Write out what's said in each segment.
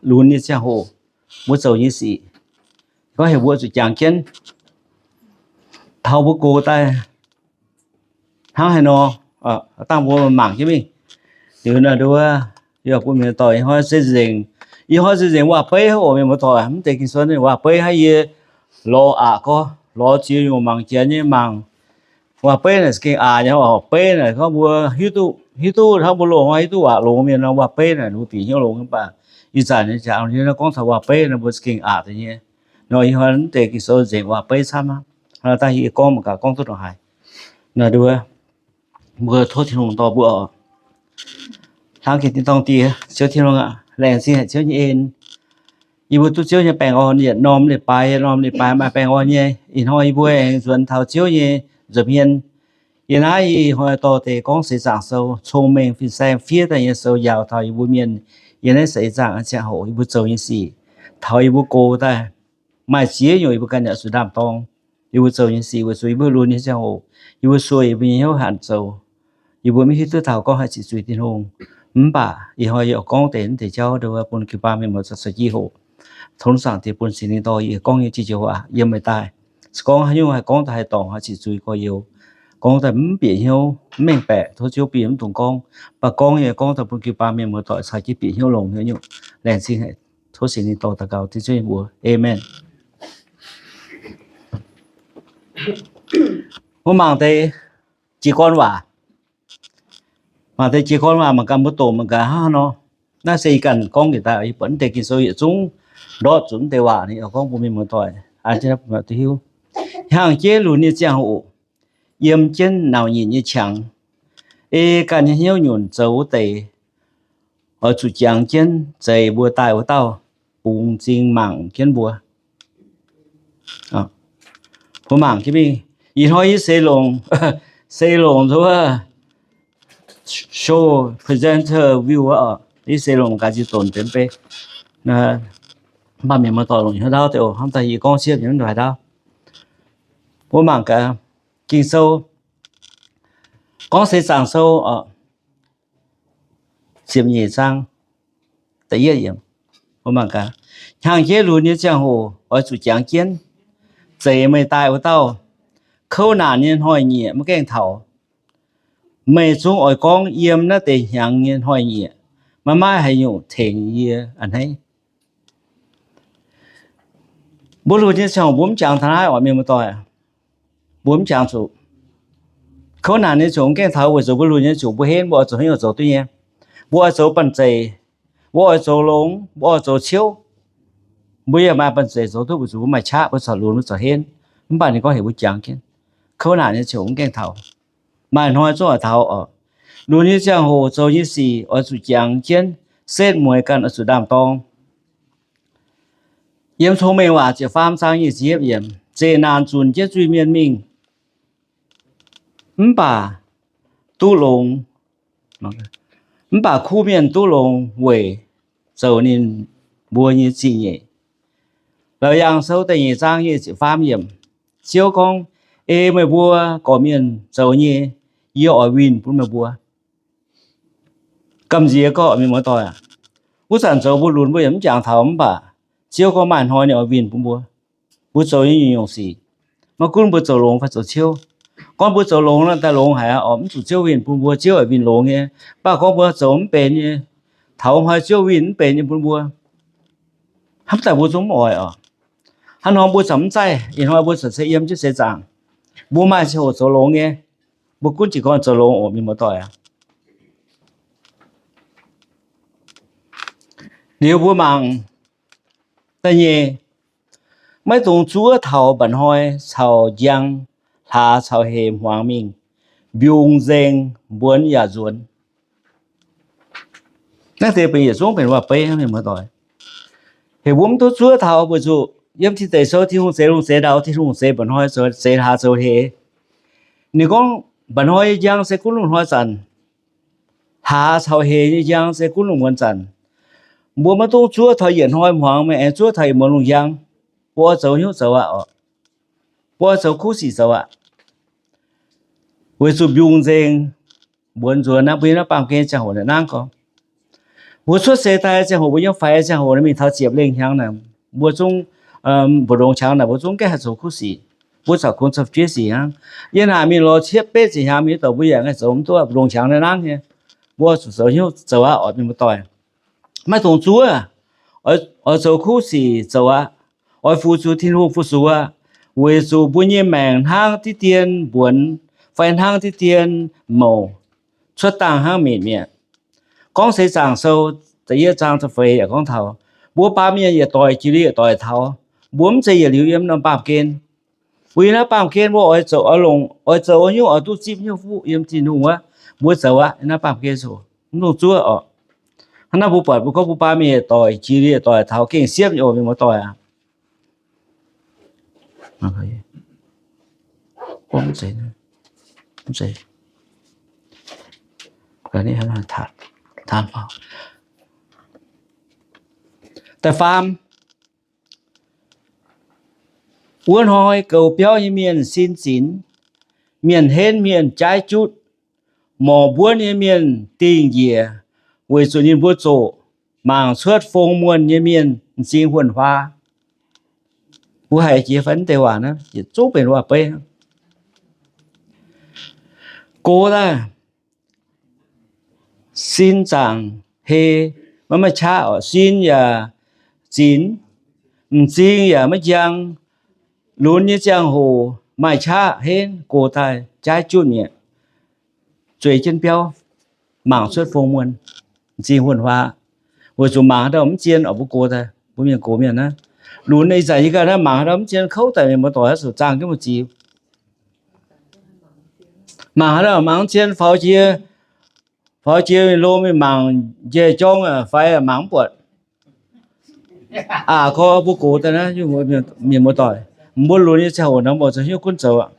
lunx nyei ziangh hoc mbuo zoux nyei sic. Gorngv heuc mbuo zuqc jangx jienv taux mbuo gox daaih hnangv haaix nor, dangh mbuo mangc jienv mingh. Liuz nor nduov, yie bun mienh doic ih hnoi se nzengc, ih hnoi se nzengc waac-beiv oc, mienh muoz-doic. Mv deix Ging-Sou waac-beiv hnangv yie lorz aqc gorngv, lorz ziex nyungc mangc janx nyei mangc. Waac-beiv naaic za'gengh aqc nyei oc. Beiv naaic gorngv mbuo hiuv duqv, hiuv duqv hnangv mbuo loz-hnoi hiuv duqv waac longx mienh nor, waac-beiv naaic mbuo bieqc hnyouv longx. Mv baac ih zanc nyei jangx yie gorngv taux waac-beiv nor mbuo za'gengh aqc deix nyei. Nor ih hnoi mv deix Ging-Sou nzengc waac-beiv camv aqv. Hnangv naaiv dangh yie gorngv mangc gaax gorngv duqv ndongc haaix. Nor nduov, mbuo tov Tin-Hungh dorh mbuo oc. Hnangv gengh tin-dorngh Diex, Ziouv Tin-Hungh aac, laengz zingh haic Ziouv nyei en. Yie mbuo duqv Ziouv nyei baengh orn yietc norm leiz-baaix yietc norm leiz-baaix maaih baengh orn nyei. Ih hnoi yie mbuo aengx nzuonx taux Ziouv nyei nza'hmien. Yie naaiv ih hnoi dorh deix Gorngv Seix Zaangc Sou, cong-mengh fin-saeng fiev daaih nyei sou njaaux taux yie mbuo mienh yiem naaiv seix zaangc ziangh hoc yie mbuo zoux nyei sic. Taux yie mbuo gox daaih maaih ziex nyungc yie mbuo ganh yaac zuqc ndaam-dorng. Yie mbuo zoux nyei sic weic zuqc yie mbuo lunx nyei ziangh hoc, yie mbuo sueih yie mbuo nyei hnyouv hanc zoux. Yie mbuo maiv hiuv duqv taux gorngv haih ziqc zuiz Tin-Hungh. Mv baac ih hnoi yie oix gorngv deix mv deix jauv nduov bun jiu-baang mienh muoz zanc-zoih jiv hoc. Tov Zaangc Diex bun Singx Lingh dorh yie gorngv nyei jiex joux waac yiem meih daaih. Se gorngv haaix nyungc haih gorngv daaih haih dorngc haih ziqc zuiz gorx-youz, gorngv daaih mv bieqc hnyouv, mv mengh baeqc, tov Ziouv bun yie mv dungx gorngv. Mv baac gorngv yie gorngv daaih bun jiu-baang mienh muoz-doic caux jienv bieqc hnyouv longx nyei nyungc. Laengz zingh haic. Tov Singx Lingh dorh daux gaux dengv Ziouv nyei mbuox. Aamen. Mbuo mangc deix jiez gorn waac. Mangc deix jiez gorn waac mangc gaax mbuo doqc mangc gaax hnangv haaix nor. Naaiv se yie ganh gorngv njiec daaih, yie buatc mv deix Ging-Sou yietc zungv ndortv zuqc mv deix waac, yie oix gorngv bun mienh muoz-doic an jienv duqv hiuv. Hnyangx-jeiv lunx nyei ziangh hoc, yiem jienv nauc nyitc nyei qangx, ei ganh nyei hnyouv nyunc zoux wuov deix, oix zuqc jangx jienv zeix mbuo daaih wuov dauh bungx m'zing mangc jienv mbuo. Mbuo mangc jienv mingh. Ih hnoi yie seix longc, seix longc nzuov show presenter view oc. Yie seix longc gaax nziex donx deix mv bei. Mv baac mienh muoz-doic longc hnyouv ndaauv deix oc. Hnamv daaih yie gorngv siepv nyei mv nduov haaix ndaauv. Mbuo mangc gaax Ging-Sou, Gorngv Seix Zaangc Sou oc, ziepc nyeic zaang, da'yietv yiemc. Mbuo mangc gaax, hnyangx-jeiv lunx nyei ziangh hoc oix zuqc jangx jienv zeix meih daaih wuov dauh kouv naanc nyei hnoi-nyieqc maiv gaengh taux. Meih zungv oix gorngv yiem naaiv deix hnyangx nyei hnoi-nyieqc, maiv maaih haaix nyungc tengx yie a'hneiv. Mbuo lunx nyei ziangh hoc mbuo mv jangx taux naaiv oc, mienh muoz-doic. Mbuo mv jangx zuqc. Kouv naanc nyei ziouc mv gaengh taux weic zuqc mbuo lunx nyei ziouc mbuo henv, mbuo oix zoux haaix nyungc zoux duqv nyei. Mbuo oix zoux banh zeic, mbuo oix zoux longx, mbuo oix zoux ciouv. Mbuo yaac maaih banh zeic zoux duqv weic zuqc mbuo maaih qaqv, mbuo corc lunx, mbuo corc henv. Mv baac ninh gorngv heuc mbuo jangx jienv. Kouv naanc nyei ziouc mv gaengh taux. Maaih hnoi zungv oix taux oc. Lunx nyei ziangh hoc zoux nyei sic oix zuqc jangx jienv, setv mueiz ganh oix zuqc ndaam-dorng. Yiem Cong-Mengh Waac ziepc faam zaang nyic ziepc yietv yiemc, zeqc naanc zunc jienv zuiz-mienh mingh, mv baac duqv longx, mv baac kuv mienh duqv longx weic zoux ninh mbuo nyei zingh nyeic. Laauc Yaangh Sou da'nyeic zaang nyic ziepc faam yiemc, Ziouv gorngv, Ei meih mbuo gorqv-mienh zoux nyei, yie oix winh bun meih mbuo. Gamh nziex gorqv, mienh muoz-doic aac, wuov zanc zoux mbuo lunx mbuo yaac mv jangx taux, mv baac Ziouv gorngv maaih hnoi ninh oix winh bun mbuo. Mbuo zoux nyei nyungc-nyungc sic, maiv gunv mbuo zoux longx fai zoux ciouv. Gorngv mbuo zoux longx nor, daaih longx haic aqv, oix mv zuqc Ziouv winh bun mbuo, Ziouv oix winh longx nyei. Mv baac gorngv mbuo zoux mv benx nyei, taux hnoi Ziouv winh mv benx nyei bun mbuo, hnamv daaih mbuo zungv mv oix oc. Hnangv nor mbuo corc mv zaih. Ih hnoi mbuo corc se yiem jienv seix zaangc, mbuo maaih ziangh hoc zoux longx nyei. Mbuo gunv jiez gorn zoux longx oc, mienh muoz-doic aac. Liuz mbuo mangc da'nyeic, maiv dungx zuov taux mba'hnoi caux njang, hlaax caux heix hmuangx mingh, mbiungc nzengc, mbuonx yaac nzuonx. Naaiv deix benx yietc zungv benx waac-beiv, mienh muoz-doic. Heuc mbuo mv duqv zuov taux weic zuqc yiem Tin Deic Sou Tin-Hungh zeix lungh zeix ndau, Tin-Hungh zeix mba'hnoi, zeix hlaax zoux heix. Ninh gorngv mba'hnoi nyei njang se gunv lungh hnoi zanc, hlaax caux heix nyei njang se gunv lungh muonz zanc. Mbuo maiv dungx zuov taux yietc hnoi hmuangx mingh aengx zuov taux yietc muonz lungh njang. Mbuo oix zoux hnyouv zoux aqv oc. Mbuo oix zoux kuv sic zoux aqv. Weic zuqc mbiungc nzengc, mbuonx nzuonx naaiv, mbuo yiem naaiv baamh gen ziangh hoc naaiv nangv gorngv, Mbuo cuotv seix daaih ziangh hoc, mbuo yiem faix ziangh hoc mingh taux ziepc lengh hnyangx naaic, mbuo zungv mbu'ndongx qangx naaic, mbuo zungv gaengh haih zoux kuv sic. Mbuo corc kungx cuotv jueiv sic hnangv. Yiem naaic mingh lorz cietv betv ziepc hnyangx mingh, mv douc mbuo yaac ngaih zoux mv duqv, mbu'ndongx qangx naaiv hnangv nyei. Mbuo zuqc zoux hnyouv zoux aqv, oix mienh muoz-doic. Maiv dungx zuov, oix zoux kuv sic zoux aqv. Oix fu-sux Tin-Hungh fu-sux aqv, weic zuqc mbuo nyei maengc hnangv diqv dien mbuonx fai hnangv diqv dien mouc, cuotv dangh hnangv mietc mi'aqv. Gorngv Seix Zaangc Sou da'yietv zaang da'feix yaac gorngv taux, mbuo baamh mienh yietc doic jiex liuz yietc doic taux. Mbuo mv zeiz yietc liuz yiem norm baamh gen. Mbuo yiem naaiv baamh gen mbuo oix zoux oix longc, oix zoux oix hnyouv oix duqv zipv hnyouv fuqv yiem Tin-Hungh wuov, mbuo zoux aqv. Yiem naaiv baamh gen oc, mv dungx zuov oc. Hnangv naaiv mbuo buatc mbuo gorngv mbuo baamh mienh yietc doic jiex liuz yietc doic taux gengh siepv nyei oc, mienh muoz-doic aac. Da'faam, wuov hnoi goux biauv nyei mienh sin zinx, mienh henv mienh jaaiv jutv, morc mbuonv nyei mienh dingh njiec, weic zuqc ninh mbuo zoqc mangc cuotv fong muonh nyei mienh m'zing huonh huaa. Mbuo haiz jiex fai mv deix waac naaiv yietc zungv benx waac-beiv. Gox daaih sin zaangc hei, maiv maaih qaqv oc. Sin yaac zinx, m'zing yaac maiv njang. Lunx nyei ziangh hoc maaih qaqv henv, gox daaih jaaiv junh mi'aqv. Zueiz jienv biauv, mangc cuotv fong muonh, m'zing huonh huaa. Weic zuqc mangc haaix dauh mv zien oc, mbuo gox daaih, mbuo mienh gox mienh naaiv. Lunx ih zanc yie ganh naaiv mangc haaix dauh mv zien kouv daaih, mienh muoz-doic zuqc zaangh jienv muoz-ziux. Mangc haaix dauh mangc mv zien faaux jiex, faaux jiex lomh mingh mangc njai-jorng fai mangc mv buatc. Aac, gorngv mbuo gox daaih naaiv, mienh muoz-doic, mbuo lunx nyei ziangh hoc nor, mbuo zoux hnyouv gunv zoux aqv.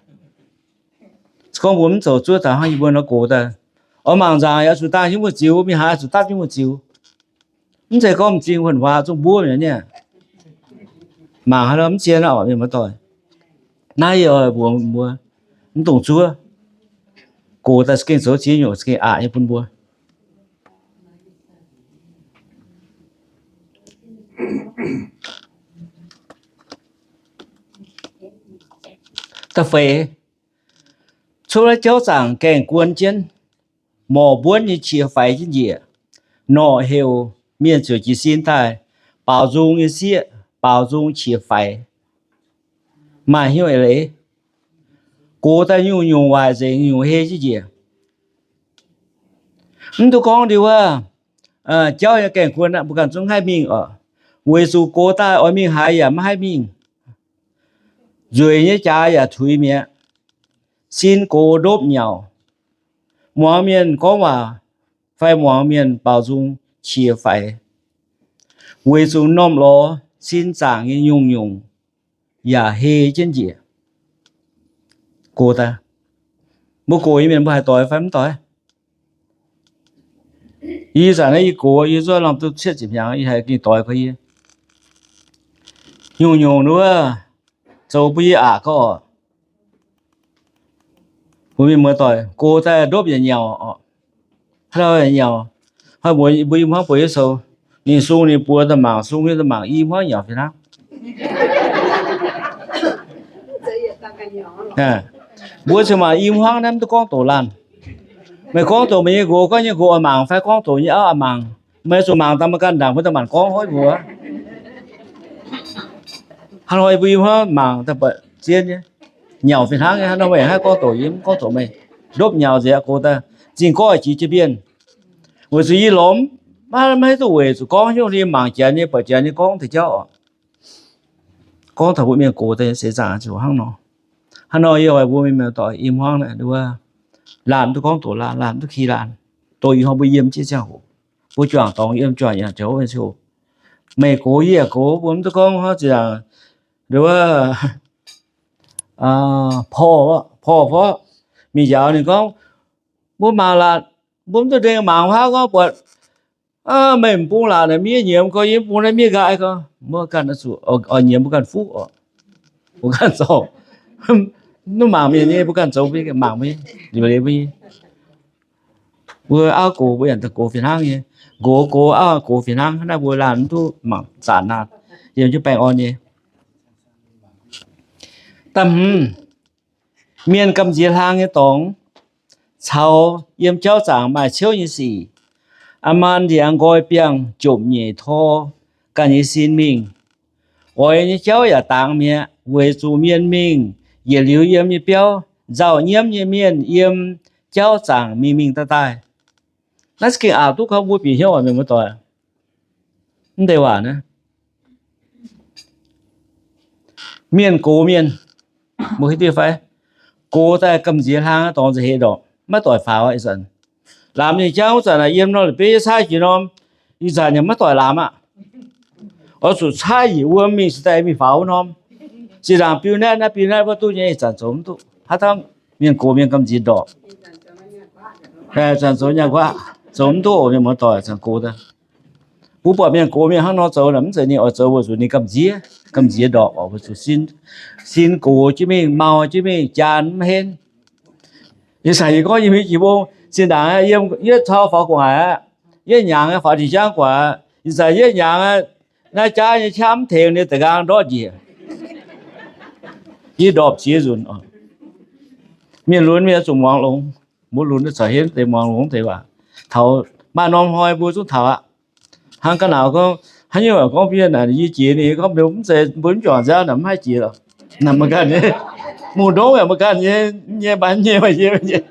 Se gorngv mbuo mv zoux zuov taux hnangv yie mbuo nor gox daaih, oix mangc nzaangc yaac zuqc dangh jienv muoz-ziux, mingh haaix zuqc dapv jienv muoz-ziux. Mv zeiz gorngv m'zing huonh huaa zungv mbuov mi'aqv. Mangc haaix dauh mv zien oc, mienh muoz-doic. Naaiv yie oix mbuox mbuo, mv dungx zuov. Gox daaih za'gengh zoux ziex nyungc za'gengh aqc nyei bun mbuo. Da'feix, cuotv naaiv jauv zaangc gaengh guon jienv, morc mbuonv nyei qiex faix jienv njiec. Norqc heuc mienh ziouc jiez sin daaih baaux nzung nyei sieqv, baaux nzung qiex faix. Maaih hnyouv eix leiz, gox daaih nyungc-nyungc waaic nzengc, nyungc hei jienv njiec. Mv duqv gorngv liuz wuov, jauv nyei gaengh guon aqv, mbuo ganh zungv haih mingh oc. Weic zuqc gox daaih oix mingh haaix yaac maiv haih mingh. Nzueic nyei jaax yaac tuix mi'aqv. Sin gox ndopv nyauc. Muangx mienh gorngv waac fai muangx mienh baaux nzung qiex faix. Weic zuqc normh lorz sin zaangc nyei nyungc-nyungc yaac hei jienv njiec. Gox daaih, mbuo gox nyei mienh mbuo haih doix fai mv doix? Yie zanc naaiv yie gox, yie zuov norm duqv cietv ziepc hnyangx, yie haih gengh doix gorx yie. Nyungc-nyungc wuov zoux bun yie aqc gorx. Mbuo mienh muoz-doic gox daaih ndopv yaac nyauc oc. Haaix dauh nyauc, hnoi mbuo, mbuo i hmuangv buatc Yesu, ninh sung ninh buoz daaih mangc, sung hiuv daaih mangc, i hmuangv nyauc fih hnangv. Mbuo cingx mangc i hmuangv naaiv mv duqv gorngv doqc laanh. Meih gorngv doqc meih nyei nqox, gorngv nyei nqox oix mangc fai gorngv doqc nyei auv oix mangc. Meih zuqc mangc daaih meih ganh ndaangc mbuo daaih maanc gorngv hoiv mbuo. Hnangv nor mbuo i hmuangv mangc daaih buatc zien nyei, nyauc fih hnangv nyei. Hnangv nor meih haih gorngv doqc yie mv gorngv doqc meih, ndopv nyauc nzengc aqv. Gox daaih zingh gorngv jiex jienv mienh. Weic zuqc yie lorz maiv, maiv duqv weic zuqc gorngv hnyouv ninh mangc janx nyei, buatc janx nyei gorngv deix jauv oc. Gorngv taux mbuo mienh gox daaih seix zaangc ziouc hnangv nor. Hnangv nor yie oix mbuo mienh muoz-doic i hmuangv naaic, laanh mv duqv gorngv doqc laanh, laanh mv duqv ki laanh. Doqc ih hnoi mbuo yiem jienv ziangh hoc, mbuo juangc dorngx yiem, juangc yangh jauv ziouc, meih gox yie yaac gox, mbuo mv duqv gorngv hnangv ziangh, nduov, porv, porv, mingh njaaux ninh gorngv, mbuo mangc laatc, mbuo mv duqv dengh mangc huaav gorngv buatc, meih m'bung laatc naaic miev nyiemz gorx, yie m'bung naaiv miev nqaai gorx, mbuo ganh zuqc oix nyiemz mbuo ganh fuqv oc. Mbuo ganh zoux, mv mangc mienh nyei, mbuo ganh zoux mbuo nyei, mangc mbuo nyei, liuc leiz mbuo nyei. Mbuo auv gox mbuo yaac daaih gox fih hnangv nyei. Nqox gox, auv gox fih hnangv. Naaiv mbuo laanh mv duqv mangc zanc naaiv, yiem jienv baengh orn nyei. Da'hmz, mienh gamh nziex hlang nyei dorngx caux yiem jauv zaangc maaih ciouv nyei sic. A'maanh ndiangx nqoi biangh jomc nyeic tor ganh nyei sin mingh. Oix nyei jauv yaac dangx mi'aqv, weic zuqc mienh mingh yietc liuz yiem nyei biauv, nzauh nyiemv nyei mienh yiem jauv zaangc mingh mingh daaih daaih. Naaiv za'gengh aqc duqv gorngv mbuo bieqc hnyouv oc mienh muoz-doic. Mv deix waac naaiv, mienh gox mienh, mbuo hiuv duqv fai? Gox daaih gamh nziex hlang dorngx nza'heix ndorpc, maiv doic faaux ih zanc. Laamz ninh jangv wuov zanc naaic yiem norm la'bieiv yie caaiv jiex norm, ih zanc yaac maiv doic laamz aqv. Oix zuqc caaiv yietc wuom mingh se daaih mingh faaux wuov norm. Zinh ndaangc biu naetv naaiv biu naetv wuov duqv nyei, ih zanc zoux mv duqv. Haaix dauh mienh gox mienh gamh nziex ndorpc, zanc zoux nyaah nquaqv, zoux mv duqv oc mienh muoz-doic, zanc gox daaih. Mbuo buatc mienh gox mienh hnangv nor zoux naaic, mv zeiz ninh oix zoux weic zuqc ninh gamh nziex, gamh nziex ndorpc oc, weic zuqc sin, sin gox jienv mingh, mau jienv mingh, jaan mv henv. Ih zanc yie gorngv yie mingh jiex mbong, zinh ndaangc yiem yietv cau faaux gu'nguaaic aqv, yietv hnyangx faaux tin-jangv gu'nguaaic, ih zanc yietv hnyangx naaiv jaav nyei qaqv mv tengx ninh da'nqaang ndortv njiec. Yie ndorpc ziex nzunc oc. Mienh lunx mienh zuqc muangx longx. Mbuo lunx corc henv deix muangx longx deix waac. Taux maaih norm hnoi mbuo zungv taux aqv. Hnangv ga'naaiv gorngv, haaix nyungc gorngv mbuo naaic yie jiex ninh gorngv mbuo mv zeiz mbuo mv juangc nziaauv naaic mv haih jiex lorqc. Naaic maiv ganh nyei, mungh ndongv yaac maiv ganh nyei, nyei maiv nyei, maiv nyei.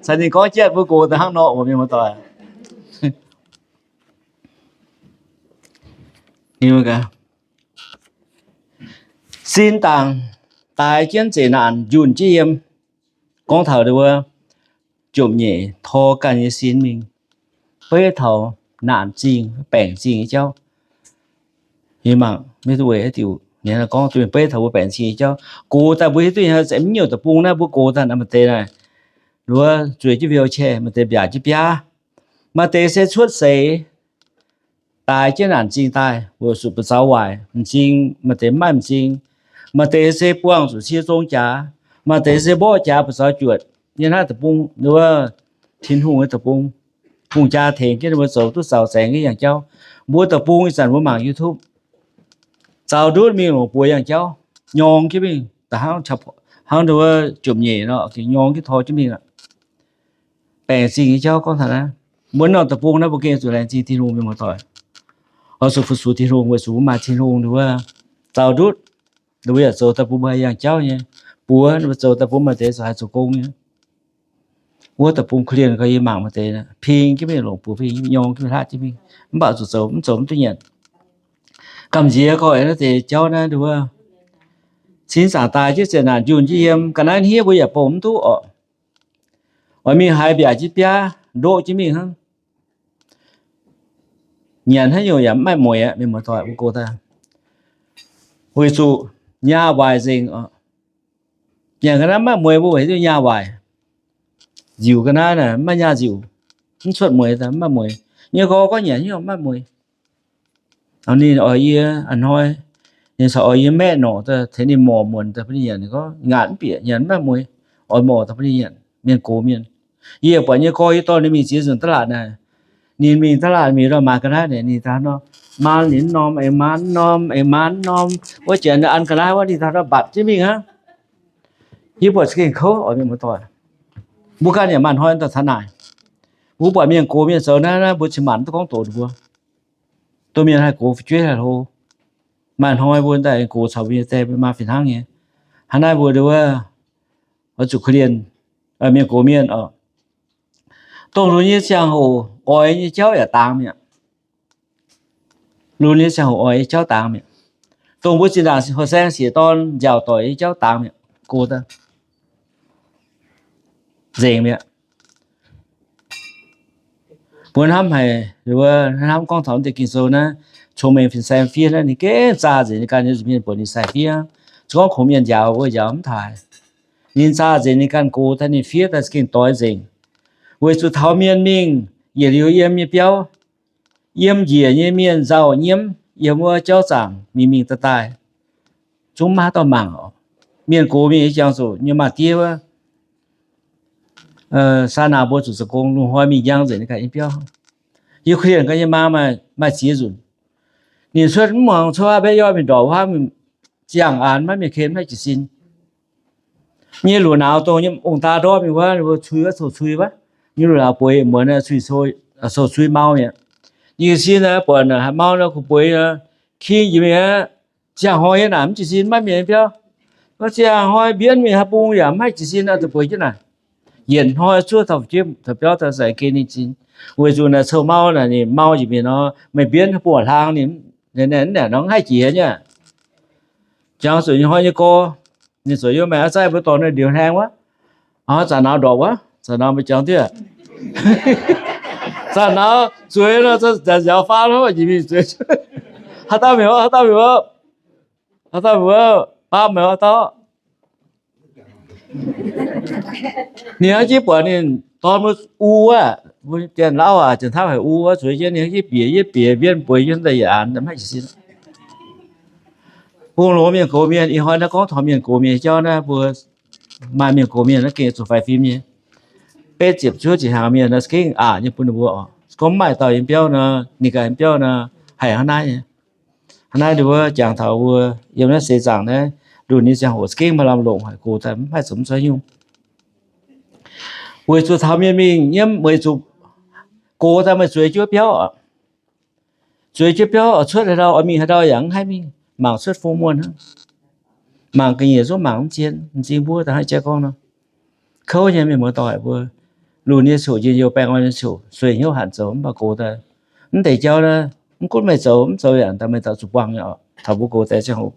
Caux ninh gorngv jatv mbuo gox daaih hnangv nor oc mienh muoz-doic. Sin dangc daaix jienv zeqc naanc njunh jienv yiem. Gorngv taux wuov jomc nyeic tor ganh nyei sin mingh, beiv taux naanc zingh baengc zingh nyei jauv. Yie mangc maiv duqv weic haaix diuc gorngv duqv beiv taux mbuo baengc zingh nyei jauv. Gox daaih mbuo hiuv duqv nyei, mv nyungc deic-bung naaiv mbuo gox daaih naaic maaih deix naaic, wuov zueiz jienv wheelchair, maaih deix mbiaauc jienv biaav, maaih deix se cuotv seix daaix jienv naanc zingh daaih, weic zuqc buoz-zaux waaic, m'zing, maaih deix mv maaih m'zing, maaih deix se buangh zuqc cie zong jaax, maaih deix se mborqv jaax buoz-zaux juotc. Yiem naaiv deic-bung, wuov Tin-Hungh nyei deic-bung, hungh jaa tengx jienv ninh mbuo zoux duqv zaux zaengx nyei yangh jauv. Mbuo deic-bung ih zanc mbuo mangc YouTube, zaux ndutv mingh longc buoz yangh jauv, nyorng jienv mingh, hnangv wuov jomc nyeic nor, nyorng jienv tor jienv mingh aqv. Baengc zingh nyei jauv gorngv taux naaiv, mbuo norm deic-bung naaiv mbuo gengh zuqc laengz zingh Tin-Hungh mienh muoz-doic. Oix zuqc fu-sux Tin-Hungh weic zuqc mbuo maaih Tin-Hungh wuov, zaux ndutv, ninh mbuo yaac zoux daaih bun mbuo haih yangh jauv nyei. Buoz ninh mbuo zoux daaih bun maaih deix zuqc haih zoux gong nyei. Wuov deic-bung korv-lienh gau, yie mangc maaih deix ping jienv mingh longc buoz, ping nyorng jienv mingh, hlaqv jienv mingh, mv baac zuqc zoux mv zoux mv duqv nyanc. Gamh nziex gau naaiv deix jauv naaiv wuov, sin zaangc daaix jienv zeqc naanc njunh jienv yiem, ga'naaiv hniev mbuo yaac bouh mv duqv oc. Oix mingh haaix mbiaauc jienv biaav ndoqv jienv mingh hnangv. Nyanc haaix nyungc yaac mv maaih mueiz aqv, mienh muoz-doic, mbuo gox daaih. Weic zuqc nyaah waaic nzengc oc. Nyanc ga'naaiv mv maaih mueiz, mbuo weic haaix diuc nyaah waaic? Nziuc ga'naaiv naaic mv maaih nyaah nziuc, mv cuotv mueiz, mv maaih mueiz. Nyei gorx gorngv nyanc haaix nyungc mv maaih mueiz. Ninh oix yie a'hnoi, ninh corc oix yie maeqv norqc daaih tengx ninh morc muonc daaih bun ninh nyanc. Ninh gorngv ngaatc mv bieqc, nyanc mv maaih mueiz, oix morc daaih bun ninh nyanc. Mienh gox mienh, yie buatc nyei gorx yie dorh ninh mingh ziex nzunc da'laatc naaic, ninh mingh da'laatc mingh ndau maaiz ga'naaiv naaic, ninh daaih nor, maan ninh norm aengx maan norm aengx maan norm, wuov jiex ninh an ga'naaiv wuov, ninh daaih nor mbatc jienv mingh aqv. Yie buatc za'gengh kouv oc, mienh muoz-doic. Mbuo ganh yaac maaih hnoi daaih taux naaic. Mbuo buatc mienh gox mienh zoux naaiv, naaiv mbuo cin-maanc mv duqv gorngv doqc ninh mbuo. Domh mienh haih gox fu'jueiv haih hlo. Maaih hnoi mbuo daaih gox caux mbuo nyei die maa fih hnangv nyei. Hnangv naaiv mbuo wuov, oix zuqc korv-lienh mienh gox mienh oc. Dongh lunx nyei ziangh hoc oix nyei jauv yaac dangx mi'aqv. Lunx nyei ziangh hoc oix nyei jauv dangx mi'aqv. Dongh mbuo zinh ndaangc horqc saeng sieqv dorn nziaauc doic nyei jauv dangx mi'aqv. Go daaih nzengc mi'aqv. Mbuo hnamv haic, mbuo hnamv gorngv taux deix Ging-Sou naaiv, cong-mengh fin-saeng fiev naaiv, ninh gengh zaah nzengc ninh ganh nyei nza'hmien buatc ninh sai fiev. Se gorngv kungx mienh njaaux wuov njaaux mv taaih. Ninh zaah nzengc ninh ganh go daaih, ninh fiev daaih za'gengh doix nzengc. Weic zuqc taux mienh mingh yietc liuz yiem nyei biauv, yiem njiec nyei mienh nzauh nyiemv yiem wuov jauv zaangc mingh mingh daaih daaih, zungv maiv haaix dauh mangc oc. Mienh gox mingh nyei jangx zuqc nyei maa-diev wuov, saa naanc mbuo zuqc zoux gong, lungh hnoi mingh njang nzengc ninh ganh nyei biauv. Ukraine ganh nyei maa maaih, maaih ziex nzunc. Ninh cuotv mv muangx cuotv mbaeqv yoiv mingh ndorqc wuov, ziangh aanx maiv mienh ken, maiv jiez sin. Nyei luoqc nauz dongh nyei ong-daa ndortv mingh wuov, ninh mbuo cui wuov, cou-cui wuov. Nyei luoqc nauz bueix muonz cui, cou-cui mau mi'aqv. Jiez sin buatc mau nor, kuh bueix king jiex mingh aqv. Ziangh hnoi yiem naaic mv jiez sin, maiv mienh biauv. Ziangh hnoi mbienv mingh haaix bung yaac maiv jiez sin, zuqc bueix jienv naaic. Yietc hnoi zuov taux biauv daaih sai gen ninh sin. Weic zuqc naaic cou mau naaic, ninh mau njiec mingh nor, meih mbienv haaix bung hlang ninh, naaic nor mv haih jiex nyei. Jangx zuqc nyei hnoi nyei gorx, ninh zuqc yiem maengx a'zaiv mbuo dorh ninh ndiux hlaeng wuov. Zanc nauz ndorpc wuov, zanc nauz meih jangx dieh. Zanc nauz zueiz nor, zanc nziaaux faam nor, njiec mingh zueiz. Haaix dauh mingh wuov, haaix dauh mingh wuov, haaix dauh mingh wuov, baamh meih haaix dauh. Ninh hnangv jiex buatc ninh dorn mbuo u wuov, mbuo janx-lauv aac, janx-tauv haic u wuov, zueiz jienv ninh hnangv jiex bieqc, yie bieqc mbienv bueix jienv daaih yietc aanx, mv haih jiez sin. Bung loz mienh gox mienh, ih hnoi naaiv gorngv taux mienh gox mienh jauv naaiv, mbuo maaih mienh gox mienh naaiv gengh zuqc faix fim nyei. Betv ziepc zuov ziepc hnyangx mienh naaiv gengh aqc nyei bun ninh mbuo oc. Gorngv mv maaih dauh yiem biauv nor, ninh ganh yiem biauv nor, haih hnangv naaiv nyei. Hnangv naaiv ninh mbuo jangx taux mbuo yiem naaiv seix zaangc naaiv, lunx nyei ziangh hoc gengh maaih lamh longc haic, gox daaih mv haih zoux mv zuov nyungc. Weic zuqc taux mienh mingh nyiemv, weic zuqc gox daaih meih zueiz jienv biauv oc. Zueiz jienv biauv oix cuotv haaix ndau, oix mingh haaix ndau yaac mv haih mingh, mangc cuotv fong muonh hnangv. Mangc ga'nyiec zungv mangc mv zien, m'zing mbuov da'haiz jaa gorngv nor. Kouv nyei mienh muoz-doic mbuo, lunx nyei ziouc njien-youh, baengh orn nyei ziouc sueih hnyouv hanc zoux, mv baac gox daaih mv deix jauv naaiv, mv gunv meih zoux mv zoux yaac daaih meih daaih zuqc buangh nyei oc, taux mbuo gox deix ziangh hoc.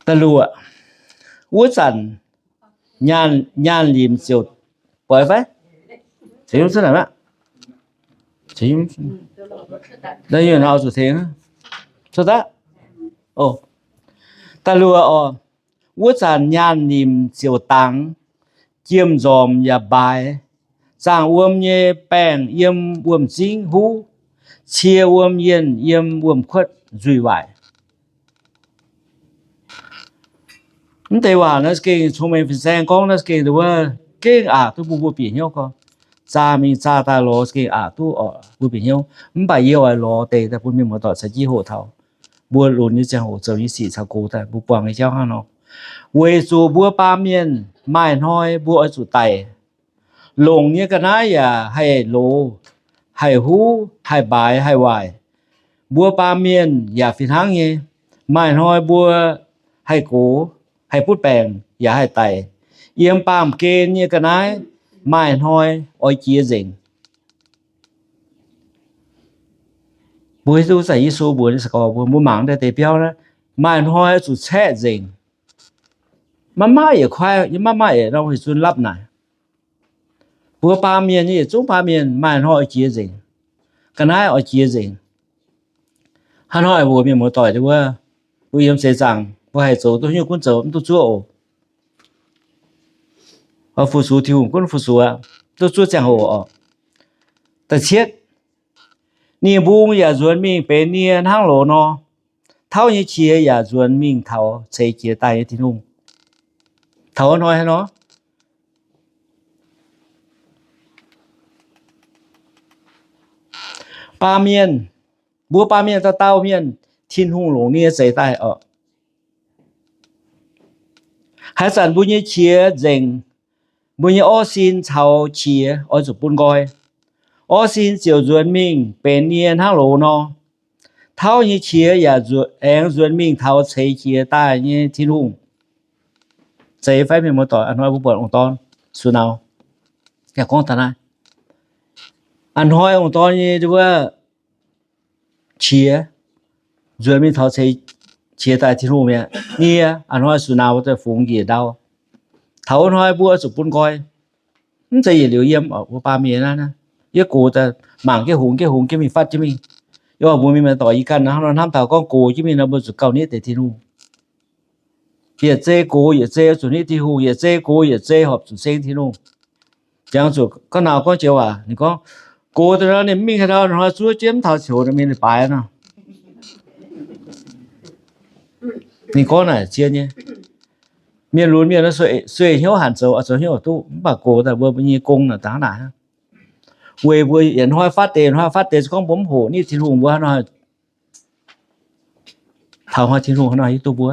Da'luoqc, wuov zanc nyaanh, nyaanh limc ziouc, buatc fai? Tengx zuqc tengx. Da'luoqc oc, wuov zanc nyaanh limc ziouc dangx, jiem nzormc yaac mbaaix, zaangh wuom nyei baengh yiem wuom-zingv huv, cie wuom yienh yiem wuom-kuotv nzuih waaic. Mv deix waac naaiv gengh cong-mengh fin-saeng gorngv naaiv gengh wuov, gengh aqc duqv bun mbuo bieqc hnyouv gorngv, zaah mingh zaah daaih lorz gengh aqc duqv oc mbuo bieqc hnyouv. Mv baac yie oix lorz deix daaih bun mienh muoz-doic caux jienv hoqc taux mbuo lunx nyei ziangh hoc zoux nyei sic caux gox daaih mbuo buangh nyei jauv hnangv nor. Weic zuqc mbuo baamh mienh maaih hnoi mbuo oix zuqc daic. Longc nyei ga'naaiv yaac haih loz, haih huv, haih mbaaix, haih waaic. Mbuo baamh mienh yaac fih hnangv nyei. Maaih hnoi mbuo haih gox, haih butv baengc, yaac haih daic. Yiem baamh gen nyei ga'naaiv, maaih hnoi oix jiex nzengc. Mbuo hiuv duqv zanc Yesu mbuox nyei sai-gorx mbuo, mbuo mangc daaih deix biauv naaiv, maaih hnoi zuqc caeqv nzengc. Maiv maaih yietc kuaaiv, yie maiv maaih yietc norm heh zunv lapv naaic. Mbuo baamh mienh nyei yietc zungv baamh mienh maaih hnoi oix jiex nzengc. Ga'naaiv oix jiex nzengc. Hnangv hnoi mbuo mienh muoz-doic wuov, mbuo yiem seix zaangc mbuo haih zoux duqv nyungc gunv zoux, mv duqv zuov oc. Oix fu-sux Tin-Hungh gunv fu-sux aqv, duqv zuov ziangh hoc oc. Da'cietv, ninh mbung yaac nzuonx mingh benx nie hnangv loz nor. Tauv nyei qiex yaac nzuonx mingh taux ceix jiez daaih nyei Tin-Hungh. Taux hnoi haaix nor? Baamh mienh, mbuo baamh mienh dauh dauh mienh, Tin-Hungh longc nie zeix daaih oc. Haaix zanc mbuo nyei qiex nzengc, mbuo nyei orv sin caux qiex oix zuqc bun nqoi. Orv sin ziouc nzuonx mingh benx nie hnangv loz nor. Tauv nyei qiex yaac nzuonx, aengx nzuonx mingh taux ceix jiez daaih nyei Tin-Hungh. Zeiz fai mienh muoz-doic? A'hnoi mbuo buatc ong-dorn sux nauz, yaac gorngv taux naaiv. A'hnoi ong-dorn nyei wuov qiex nzuonx mingh taux ceix jiez daaih Tin-Hungh mi'aqv. Nie a'hnoi sux nauz daaih fungx njiec ndau. Taux wuov hnoi mbuo zuqc bun nqoi. Mv zeiz yietc liuz yiem oc, mbuo baamh mienh naaiv, yie gox daaih mangc jienv hungx jienv hungx jienv mingh fatv jienv mingh. Yie oix mbuox mienh muoz-doic, yie ganh hnangv nor hnamv taux gorngv gox jienv mingh nor, mbuo zuqc gauh nitv deix Tin-Hungh. Yietc zei gox yietc zei zuqc nitv Tin-Hungh, yietc zei gox yietc zei horpc zuqc ceng Tin-Hungh. Jangx zuqc ga'naaiv gorngv joux waac, ninh gorngv, gox daaih nor ninh mv mingh haaix ndau, hnoi zuov jienv mv taux qouc nor mingh leiz-baaix nor. Ninh gorngv naaic zien nyei. Mienh lunx mienh sueih hnyouv hanc zoux, zoux hnyouv duqv, mv baac gox daaih mbuo, mbuo nyei gong naaic dangh naaic. Weic mbuo yietc hnoi fatv deix, yietc hnoi fatv deix, se gorngv mbuo mv hoqc nitv Tin-Hungh, mbuo haaix nor taux hnoi Tin-Hungh haaix nor hiuv duqv mbuo?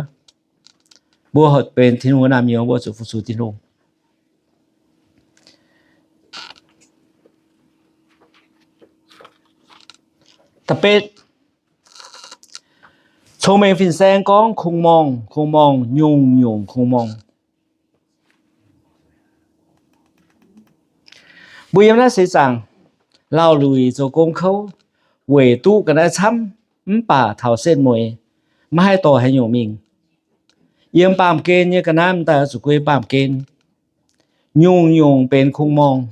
Mbuo benx Tin-Hungh wuov naamh nyouz, mbuo zuqc fu-sux Tin-Hungh. Da'betv, cong-mengh fin-saeng gorngv kungx-morngh, kungx-morngh, nyungc-nyungc kungx-morngh. Mbuo yiem naaiv seix zaangc lauh luic zoux gong kouv, weic duqv ga'naaiv camv, mv baac taux setv mueiz maiv haih dorh haaix nyungc mingh. Yiem baamh gen nyei ga'naaiv m'daaih oix zuqc guei baamh gen. Nyungc-nyungc benx kungx-morngh,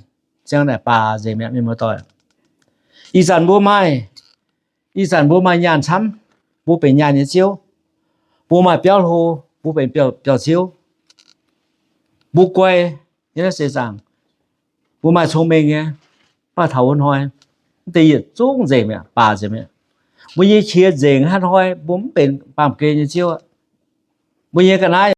ziangh naaic baac nzengc mi'aqv, mienh muoz-doic. Ih zanc mbuo maaih, ih zanc mbuo maaih nyaanh camv, mbuo benx nyaanh nyei ziouv. Mbuo maaih biauv hlo, mbuo benx biauv, biauv-ziouv. Mbuo guai nyei naaiv seix zaangc, mbuo maaih cong-mengh nyei, mv baac taux wuov hnoi, mv deix yietc zungv nzengc mi'aqv, baac nzengc mi'aqv. Mbuo nyei qiex nzengc, haaix hnoi mbuo mv benx baamh gen nyei ziouv aqv. Mbuo nyei ga'naaiv